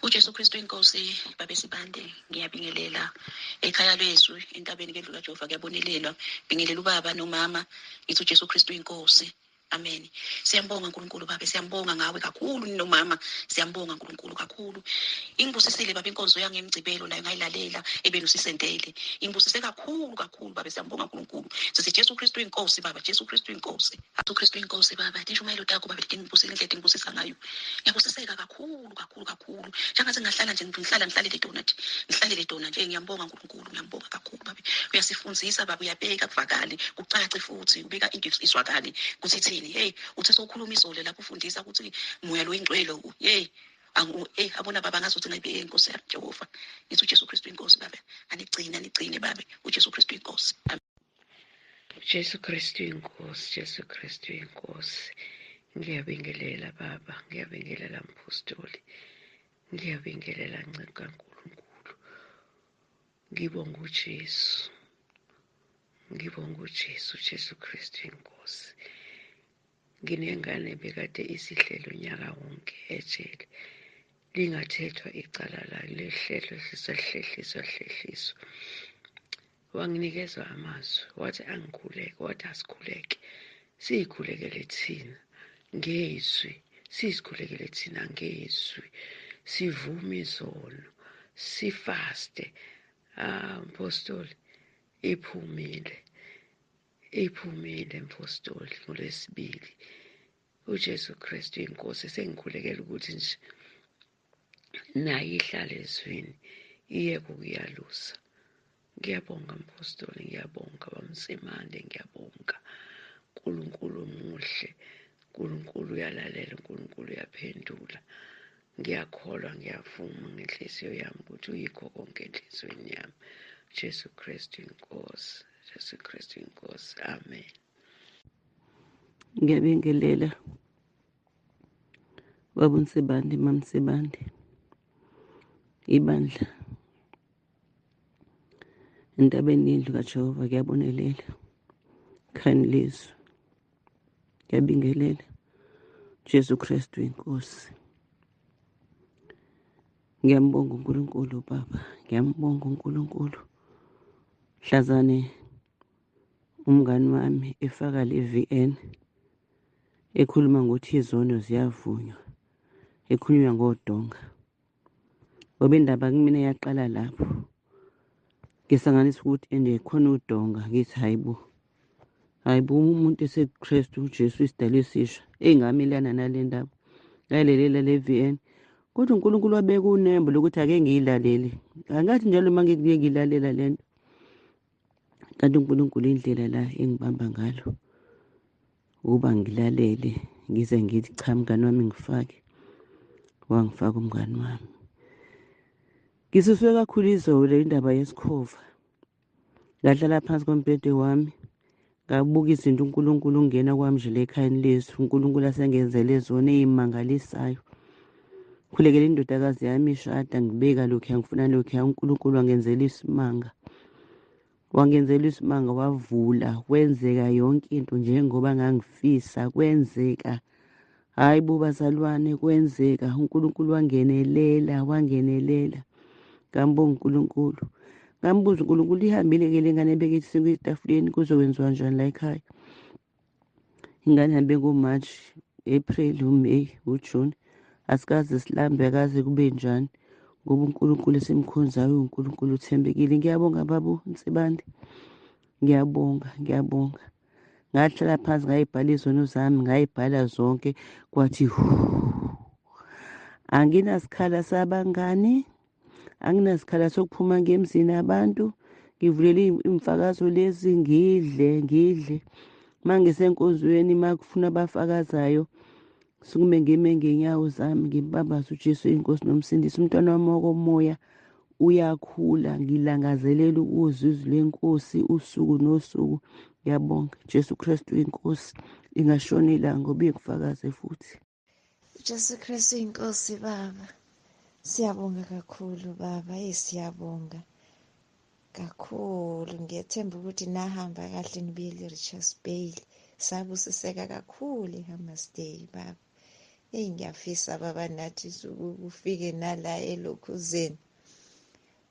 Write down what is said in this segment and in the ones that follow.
UJesu Kristu inkosi babe Sibande, ngiyabingelela ekhaya lwezwi entabeni kendlu kaJehova, kuyabonelelwa. Bingelela ubaba nomama, ngithi uJesu Kristu inkosi. Amen. Siyambonga uNkulunkulu babe, siyambonga ngawe kakhulu nomama, siyambonga uNkulunkulu kakhulu. Ingibusisile baba inkonzo yangemgcibelo nayo ngayilalela ebenusisendele. Ingibusise kakhulu kakhulu babe, siyambonga uNkulunkulu. Sithi Jesu Kristu inkosi baba, Jesu Kristu inkosi. Jesu Kristu inkosi baba, tintshumayelo takho baba letingibusile indlela tingibusisa ngayo. Ngiyabusiseka kakhulu kakhulu kakhulu. Njengathi ngingahlala nje ngihlala ngihlalele tona nje. Ngihlalele tona nje, ngiyambonga uNkulunkulu, ngiyambonga kakhulu baba. Uyasifundisa baba, uyabeka kuvakale, kucace futhi ubeka into izwakale kuthi ithini. Hey, uthe sowukhuluma izolo lapho ufundisa ukuthi moya lo ingcwele, hey angu eh abona baba ngazuthi ngayibeke inkosi yami Jehova. Ngithi uJesu Kristu inkosi baba. Anigcine anigcine babe, uJesu Kristu inkosi. Jesu Kristu inkosi, Jesu Kristu inkosi. Ngiyabingelela baba, ngiyabingelela mpostoli, ngiyabingelela nceku kaNkulunkulu. Ngibonga uJesu, ngibonga uJesu, Jesu Kristu inkosi. Nginengane bekade isihlelo unyaka wonke ejele, lingathethwa icala layo, lehlehliswa hlehliswa hlehliswa. Wanginikeza amazwi, wathi angikhuleke, wathi asikhuleke, siyikhulekele thina ngezwi, sizikhulekele thina ngezwi, sivume izono, sifaste. Ah, mpostoli, iphumile, iphumile mpostoli ngolwesibili. uJesu Kristu inkosi, sengikhulekela ukuthi nje naye ihlale ezwini, iyeke ukuyalusa. Ngiyabonga mpostoli, ngiyabonga bamsimande, ngiyabonga. uNkulunkulu muhle, uNkulunkulu uyalalela, uNkulunkulu uyaphendula. Ngiyakholwa, ngiyavuma ngenhliziyo yami ukuthi uyikho konke enhliziyweni yami. Jesu Kristu inkosi, Jesu Kristu inkosi. Amen. Ngiyabingelela baba uNsibande, mama Nsibande, ibandla entabeni yendlu kaJehova kuyabonelela. Khani lizwi, ngiyabingelela. Jesu Kristu inkosi. Ngiyambonga uNkulunkulu baba, ngiyambonga uNkulunkulu. Hlazane umngani wami efaka le VN ekhuluma ngokuthi izono ziyavunywa, ekhulunywa ngodonga. Ngoba indaba kumina yaqala lapho. Ngisanganisa ukuthi ende khona udonga, ngithi hayibo. Hayibo, umuntu esekuKristu uJesu isidalwa esisha, engamelana nale ndaba. Ngayalelela le VN. Kodwa uNkulunkulu wabeka unembo lokuthi ake ngiyilalele. Angathi njalo uma ngikuye ngilalela lento. Kanti uNkulunkulu indlela la engibamba ngalo ukuba ngilalele, ngize ngithi cha mngani wami ngifake. Wangifaka umngani wami. Ngisuswe kakhulu izolo indaba yesikhova. Ngahlala phansi kombhede wami, ngabuka izinto uNkulunkulu ungena kwami nje le ekhayeni lethu. uNkulunkulu asengenzele zona ey'mangalisayo. Khulekela indodakazi yami ishada, ngibeka lokhuya, ngifuna lokhuya. uNkulunkulu wangenzela isimanga, wangenzela isimanga, wavula, kwenzeka yonke into njengoba ngangifisa kwenzeka. Hayi bo bazalwane, kwenzeka. uNkulunkulu wangenelela, wangenelela. Ngambonga uNkulunkulu, ngambuza uNkulunkulu, ihambile-ke le ngane ebekethi sekuyitafuleni, kuzokwenziwa njani la ekhaya? Ingane ihambe ngo-March, April, uMay, uJune, asikaze silambe, akaze kube njani, ngoba uNkulunkulu esimkhonzayo uNkulunkulu uthembekile. Ngiyabonga baba uNsibande, ngiyabonga, ngiyabonga. Ngahlala phansi ngayibhala izono zami, ngayibhala zonke, kwathi hu. Anginasikhala sabangani, anginasikhala sokuphuma ngemzini abantu. Ngivulele imfakazo lezi, ngidle, ngidle. Mangisenkonzweni makufuna abafakazayo, sukume ngime ngenyawo zami, ngibambaze uJesu inkosi nomsindisi. Umntwana wami wokomoya uyakhula, ngilangazelela ukuzwa izwi lenkosi usuku nosuku. Ngiyabonga Jesu Kristu inkosi, ingashona ilanga obuye kufakaze futhi. Jesu Kristu inkosi baba, siyabonga kakhulu baba, hey siyabonga kakhulu. Ngiyethemba ukuthi nahamba kahle nibuyele eRichards Bay, sabusiseka kakhulu eHammarsdale baba. Eyi, ngiyafisa baba nathi ufike nala elokhuzeni,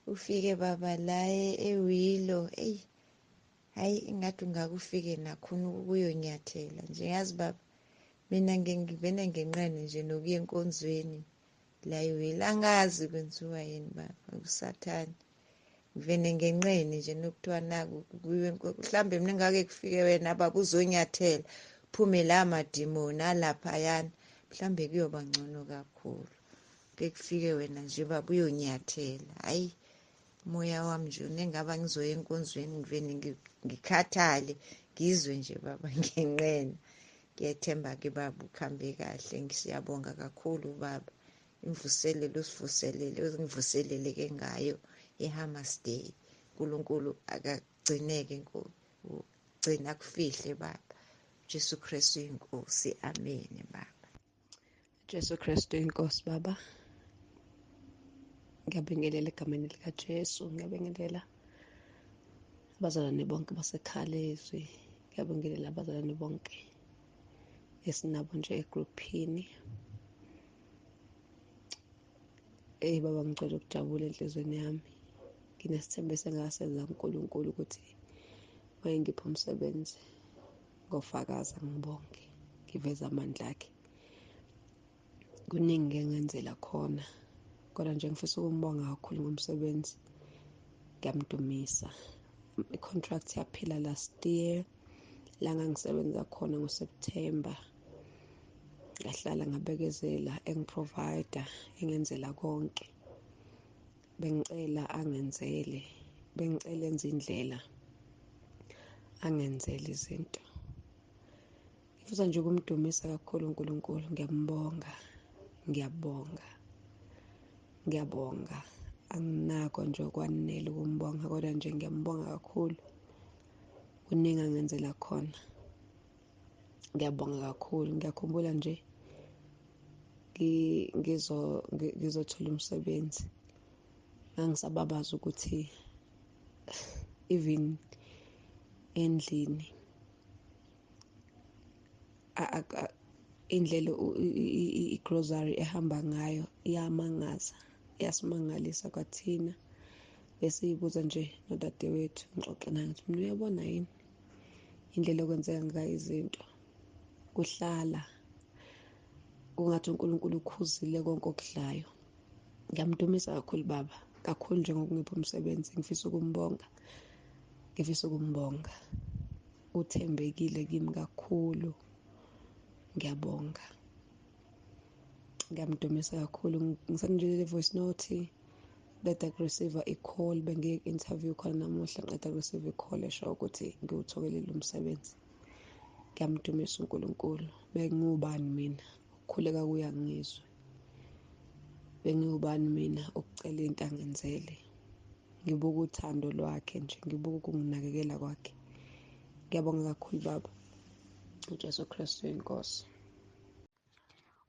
ufike baba la eWilo. Eyi, hayi, ingathi ungakufike nakhona ukuyonyathela nje. Yazi baba, mina ngivele ngenqene nje nokuya enkonzweni la eWilo. Angazi kwenziwa yini baba, usathane. Ngivele ngenqene nje nokuthiwa naku kuyiwe, mhlambe mina ngake kufike wena baba uzonyathela, phume la madimoni alaphayana, mhlambe kuyoba ngcono kakhulu. Ke kufike wena nje baba uyonyathela. Hayi, moya wami nje nengaba ngizoya enkonzweni ngivele ngikhathale, ngizwe nje baba ngenqena. Ngiyethemba-ke baba ukuhambe kahle. Siyabonga kakhulu baba, imvuselelo usivuselele, ungivuseleleke ngayo eHammarsdale. uNkulunkulu akagcineke, ugcina akufihle baba. Jesu Kristu inkosi, amen baba. Jesu Kristu inkosi baba. Ngiyabingelela egameni likaJesu, ngiyabingelela abazalwane bonke baseKhalezwi, ngiyabingelela abazalwane bonke esinabo nje egruphini. Eyi baba, ngicela ukujabula enhliziyweni yami. Nginesithembiso engasenza kuNkulunkulu ukuthi wayengipha umsebenzi ngofakaza ngibonge, ngiveze amandla akhe. Kuningi engenzela khona, kodwa nje ngifisa ukumbonga kakhulu ngomsebenzi. Ngiyamdumisa. I-contract yaphela last year la ngangisebenza khona ngoSeptember. Ngahlala ngabekezela, engiprovider, engenzela konke. Bengicela angenzele, bengicela enze indlela, angenzele izinto. Ngifisa nje ukumdumisa kakhulu uNkulunkulu. Ngiyambonga, ngiyabonga, ngiyabonga. Anginako nje okwanele ukumbonga, kodwa nje ngiyambonga kakhulu. Kuningi angenzela khona. Ngiyabonga kakhulu. Ngiyakhumbula nje ngizothola umsebenzi, ngangisababaza ukuthi even endlini indlela i-grocery ehamba ngayo iyamangaza, iyasimangalisa kwathina. Besiyibuza nje nodadewethu, ngixoxe naye ngithi mina uyabona yini indlela okwenzeka ngayo izinto, kuhlala kungathi uNkulunkulu ukhuzile konke okudlayo. Ngiyamdumisa kakhulu baba, kakhulu nje ngokungipha umsebenzi. Ngifisa ukumbonga, ngifisa ukumbonga. Uthembekile kimi kakhulu. Ngiyabonga, ngiyamdumisa kakhulu. Ngisanjele voice note, qeda kureceive i-call, bengiye ku-interview khona namuhla, ngiqeda kureceive i-call esho ukuthi ngiwuthokelile umsebenzi. Ngiyamdumisa uNkulunkulu. Bengiwubani mina ukukhuleka kuya ngizwe, bengiwubani mina ukucela into angenzele. Ngibuka uthando lwakhe nje, ngibuka ukunginakekela kwakhe. Ngiyabonga kakhulu baba. uJesu Kristu inkosi.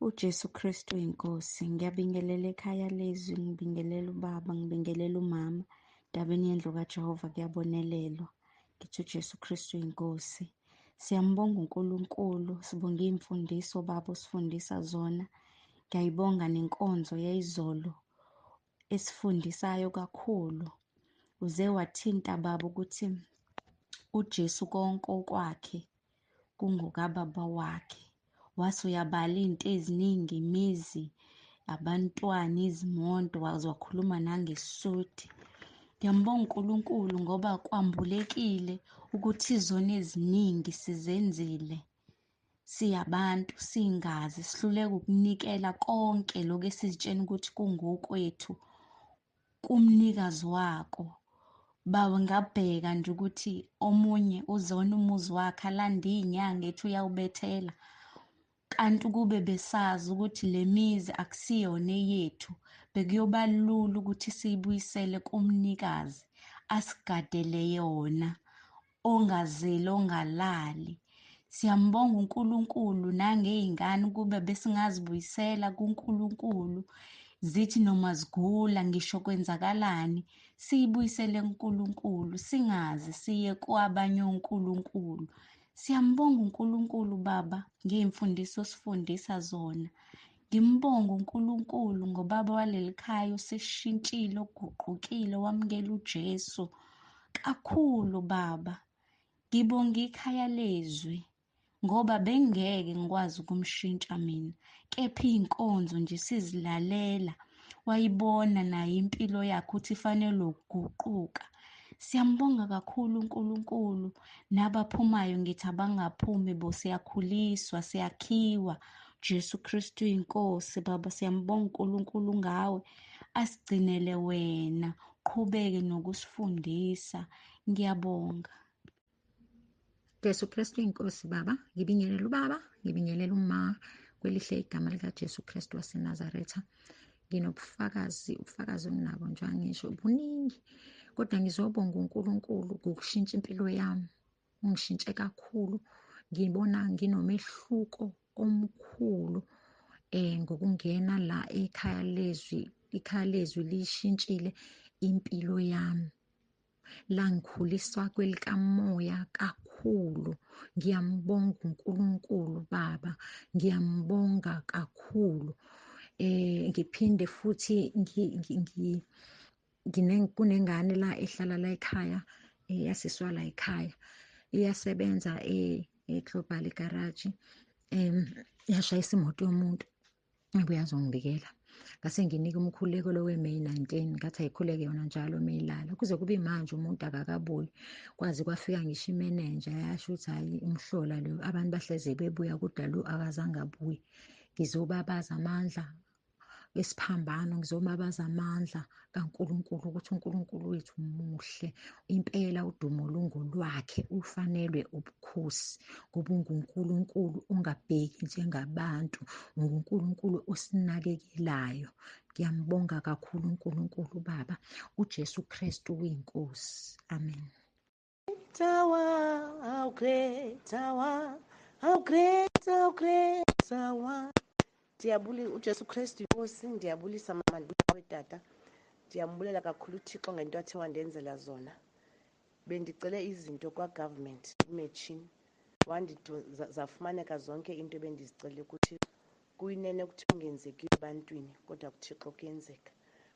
uJesu Kristu inkosi. Ngiyabingelela ekhaya lezwi, ngibingelela ubaba, ngibingelela umama. Ndabeni yendlu kaJehova kuyabonelelwa. Ngithi uJesu Kristu inkosi. Siyambonga uNkulunkulu, sibonga iy'mfundiso baba osifundisa zona. Ngiyayibonga nenkonzo yayizolo esifundisayo kakhulu. Uze wathinta baba ukuthi uJesu konke okwakhe kungokababa wakhe. Wase uyabala iy'nto eziningi, imizi, abantwana, izimoto, waze wakhuluma nangesisudi. Ngiyambonga uNkulunkulu ngoba kwambulekile ukuthi izono eziningi sizenzile siyabantu, singazi, sihluleka ukunikela konke lokhu esizitshena ukuthi kungokwethu kumnikazi wako. Baba, ngabheka nje ukuthi omunye uzona umuzi wakhe alande iy'nyanga ethi uyawubethela, kanti kube besazi ukuthi le mizi akusiyona eyethu, bekuyoba lula ukuthi siyibuyisele kumnikazi asigadele yona, ongazeli ongalali. Siyambonga uNkulunkulu nangey'ngane kube besingazibuyisela kuNkulunkulu, zithi noma zigula ngisho kwenzakalani siyibuyisele kuNkulunkulu, singaze siye kwabanye onkulunkulu. Siyambonga uNkulunkulu Baba ngey'mfundiso osifundisa zona. Ngimbonga uNkulunkulu ngobaba waleli khaya oseshintshile, oguqukile, wamukela uJesu kakhulu Baba. Ngibonga ikhaya lezwi ngoba bengeke ngikwazi ukumshintsha mina, kepha iy'nkonzo nje sizilalela, wayibona naye impilo yakhe ukuthi ifanele ukuguquka. Siyambonga kakhulu uNkulunkulu, nabaphumayo ngithi abangaphumi bo, siyakhuliswa, siyakhiwa. Jesu Kristu inkosi Baba, siyambonga uNkulunkulu ngawe, asigcinele wena, qhubeke nokusifundisa. Ngiyabonga. Jesu Kristu inkosi Baba, ngibingelela ubaba, ngibingelela uma kwelihle igama lika Jesu Kristu waseNazaretha. Nginobufakazi, ubufakazi onginabo nje angisho buningi, kodwa ngizobonga uNkulunkulu ngokushintsha impilo yami. Ungishintshe kakhulu, ngibona nginomehluko omkhulu ngokungena la ekhaya lezwi. Ikhaya lezwi lishintshile impilo yami, langikhuliswa kwelikamoya kakhulu. Ngiyambonga uNkulunkulu Baba, ngiyambonga kakhulu. Ngiphinde futhi kunengane la ehlala la ekhaya, yasiswa la ekhaya, iyasebenza e-Global Garage, yashayisa imoto yomuntu, ebuye azongibikela. Ngase nginika umkhuleko lo we-May 19, ngathi ayikhuleke yona njalo mayilala, kuze kube manje umuntu akakabuyi. Kwaze kwafika ngisho imenenja yasho ukuthi hhayi umhlola lo, abantu bahleze bebuya kodwa lo akazange abuye. Ngizobabaza amandla esiphambano, ngizobabaza amandla kaNkulunkulu ukuthi uNkulunkulu wethu muhle impela, udumo lungolwakhe, ufanelwe ubukhosi ngoba unguNkulunkulu ongabheki njengabantu, unguNkulunkulu osinakekelayo. Ngiyambonga kakhulu uNkulunkulu Baba, uJesu Kristu uyinkosi. Amen. How great thou art, how great, how great thou art. Ndiyabulisa uJesu Kristu inkosi, ndiyabulisa mama nawe tata. Ndiyambulela kakhulu uThixo ngento athe wandenzela zona. Bendicele izinto kwa-government kumachine, zafumaneka zonke into ebendizicele kuThixo. Kuyinene ukuthi kungenzeki ebantwini, kodwa kuThixo kuyenzeka.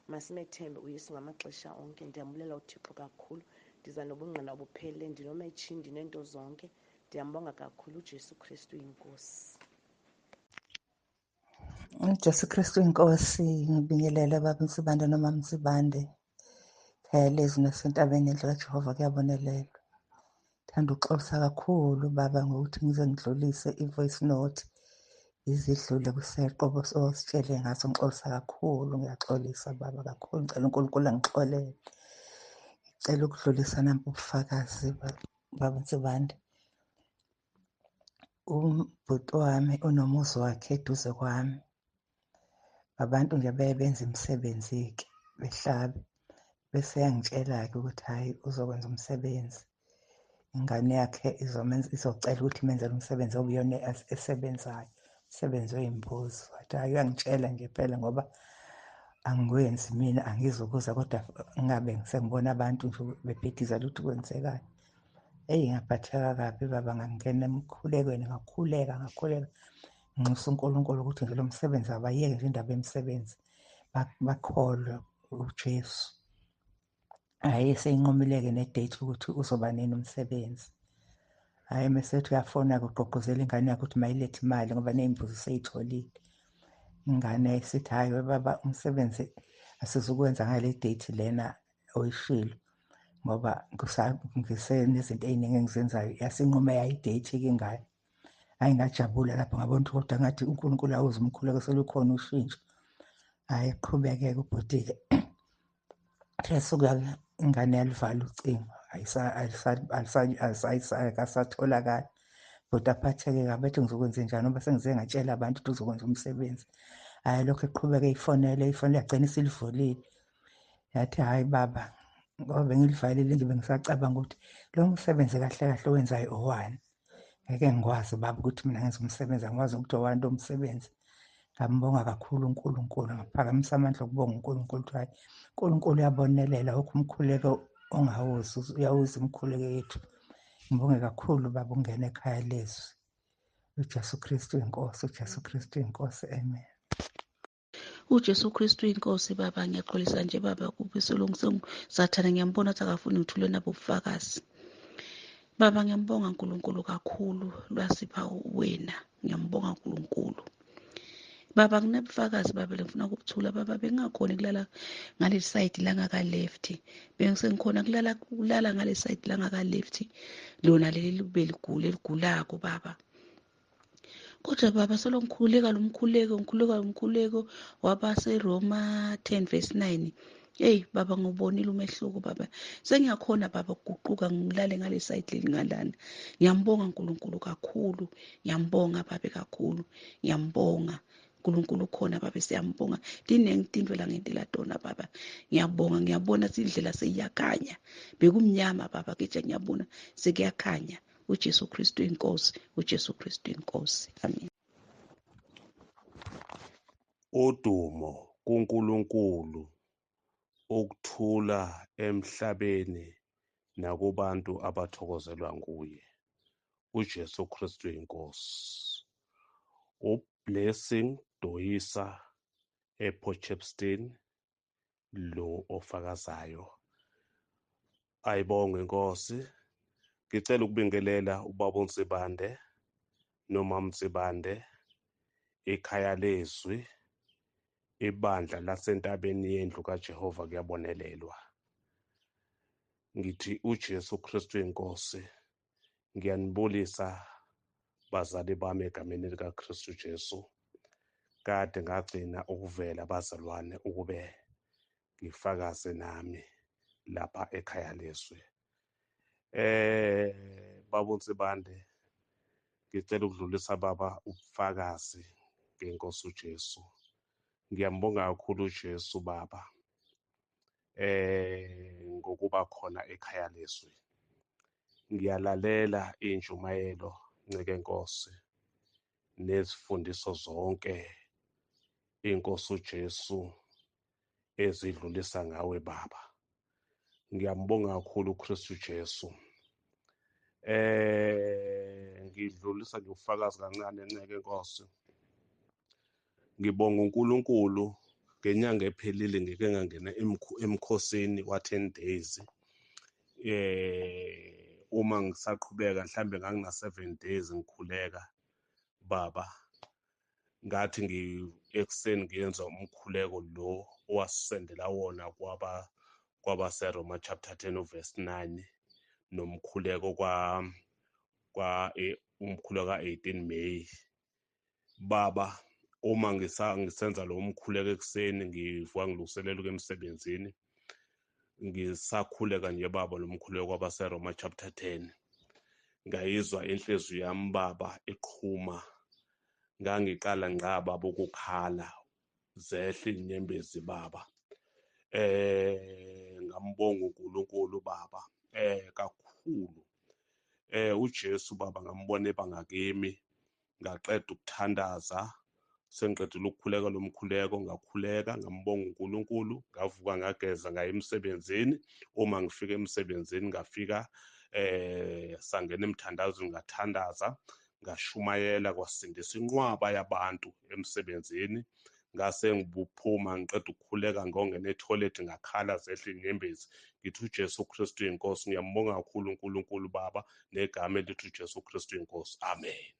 Masimethembe uYesu ngamaxesha onke. Ndiyambulela uThixo kakhulu. Ndiza nobungqina obuphelele, ndinometshini, ndineento zonke. Ndiyambonga kakhulu uJesu Kristu inkosi. Jesu Kristu inkosi, ngibingelele baba Nsibande noma Nsibande. Khaya lezwi nasentabeni yendlu kaJehova kuyabonelelwa. Thanda ukuxolisa kakhulu baba ngokuthi ngize ngidlulise i-voice note izidlule kuseqobo ositshele ngaso. Ngixolisa kakhulu, ngiyaxolisa baba kakhulu, ngicela uNkulunkulu angixolele. Ngicela ukudlulisa nampa ubufakazi baba Nsibande. Ubhuti wami unomuzi wakhe eduze kwami. Abantu nje beye benza imisebenzi-ke behlabe, bese yangitshela-ke ukuthi hhayi uzokwenza umsebenzi, ingane yakhe izocela ukuthi imenzele umsebenzi okuyona esebenzayo, umsebenzi wey'mbuzi. Wathi hhayi uyangitshela nje phela ngoba angikwenzi mina, angizukuza, kodwa ngabe sengibona abantu nje bebhidizela ukuthi kwenzekani. Eyi ngaphatheka kabi baba, ngangena emkhulekweni, ngakhuleka ngakhuleka, nginxusa uNkulunkulu ukuthi nje lo msebenzi abayeke nje indaba yemisebenzi, bakholwe uJesu. Hhayi seyinqumile-ke ne-date ukuthi uzoba nini umsebenzi. Hhayi mesethi uyafona-ke ugqugquzela ingane yakhe ukuthi mayilethe imali ngoba ney'mbuzi seyitholile. Ingane isithi hhayi baba umsebenzi asizukwenza ngale date lena oyishilo ngoba ngisenezinto ey'ningi engizenzayo. Yasinqume yayi-date-ke ingane. Hhayi ngajabula lapho ngabona ukuthi kodwa ngathi uNkulunkulu awuze umkhuleko selukhona ushintsho. Hhayi qhubeke-ke ubhuti-ke. Yasuka ingane yalivala ucingo, akasatholakali. Bhuti aphatheke kabi ethi ngizokwenzenjani ngoba sengize ngatshela abantu ukuthi uzokwenza umsebenzi. Hhayi lokhu eqhubeka eyifonela eyifonela yagcina isilivulile. Yathi hhayi baba ngoba bengilivalile nje bengisacabanga ukuthi lo msebenzi kahle kahle owenzayo owani. Ngeke ngikwazi baba ukuthi mina ngenze umsebenzi, angikwazi ukuthi owani lo msebenzi. Ngambonga kakhulu uNkulunkulu, ngaphakamisa amandla okubonga uNkulunkulu ukuthi hhayi uNkulunkulu uyabonelela, wonke umkhuleko ongawuzwa uyawuzwa umkhuleko yethu. Ngibonge kakhulu baba ungena ekhaya lezwi. UJesu Kristu inkosi, uJesu Kristu inkosi, amen. UJesu Kristu inkosi baba, ngiyaxolisa nje baba kubiselungiswe Sathane, ngiyambona ukuthi akafuni ngithule nabo ubufakazi. Baba ngiyambonga uNkulunkulu kakhulu, lwasipha wena, ngiyambonga uNkulunkulu. Baba nginebufakazi baba lengifuna ukubuthula baba, bengingakhoni kulala ngaleli side la ngaka left, bengisengikhona kulala ngaleli side la ngaka left, lona leli libe ligula eligulako baba. Kodwa baba solo ngikhuleka lo mkhuleko, ngikhuleka lo mkhuleko wabaseRoma 10 verse 9. Hey baba, ngubonile umehluko baba, sengiyakhona baba ukuguquka ngilale ngale side leli ngalana. Ngiyambonga uNkulunkulu kakhulu, ngiyambonga babe kakhulu, ngiyambonga uNkulunkulu ukhona baba, siyambonga. Tinengi tinto la ngentela tona baba, ngiyabonga, ngiyabona indlela seyiyakhanya, bekumnyama baba, ketshe ngiyabona sekuyakhanya. uJesu Kristu inkosi, uJesu Kristu inkosi, amen. Udumo kuNkulunkulu, ukuthula emhlabeni nakubantu abathokozelwa nguye. uJesu Kristu inkosi. UBlessing Doyisa ePort Shepstone lo ofakazayo. Ayibongwe inkosi. Ngicela ukubingelela ubaba uNsibande noma Msibande, ikhaya lezwi, ibandla lasentabeni yendlu kaJehova kuyabonelelwa. Ngithi uJesu Kristu inkosi. Ngiyanibulisa bazali bami egameni likaKristu Jesu. Kade ngagcina ukuvela bazalwane ukube ngifakaze nami lapha ekhaya lezwi. Baba uNsibande, ngicela ukudlulisa baba ubufakazi ngenkosi uJesu. Ngiyambonga kakhulu uJesu baba ngokuba khona ekhaya lezwi. Ngiyalalela intshumayelo nceke Nkosi nezifundiso zonke inkosi uJesu ezidlulisa ngawe baba. Ngiyambonga kakhulu uKristu Jesu. Ngidlulisa nje ubufakazi kancane nceke Nkosi. Ngibonga uNkulunkulu ngenyanga ephelile ngike ngangena emkhosini wa 10 days. Uma ngisaqhubeka mhlambe ngangina 7 days ngikhuleka baba, ngathi ekuseni ngiyenza umkhuleko lo owasendela wona kwabaseRoma chapter 10 verse 9 nomkhuleko kwa umkhuleko ka-18 May baba. Uma ngisenza lo mkhuleko ekuseni, ngivuka ngilungiselela ukuya emsebenzini, ngisakhuleka nje baba lo mkhuleko kwabaseRoma chapter 10, ngayizwa inhliziyo yami baba iqhuma. Ngangiqala ngqa baba ukukhala, zehla inyembezi baba. Ngambonga uNkulunkulu baba kakhulu. uJesu baba ngambona ebangakimi, ngaqeda ukuthandaza, sengiqedile ukukhuleka lo mkhuleko, ngakhuleka ngambonga uNkulunkulu, ngavuka ngageza ngaya emsebenzini. Uma ngifika emsebenzini ngafika sangena emthandazweni, ngathandaza, ngashumayela, kwasindisa inqwaba yabantu emsebenzini. Ngase ngibuphuma ngiqeda ukukhuleka ngongena etoilet, ngakhala zehla inyembezi, ngithi uJesu Kristu inkosi. Ngiyambonga kakhulu uNkulunkulu baba negama elithi uJesu Kristu inkosi, amen.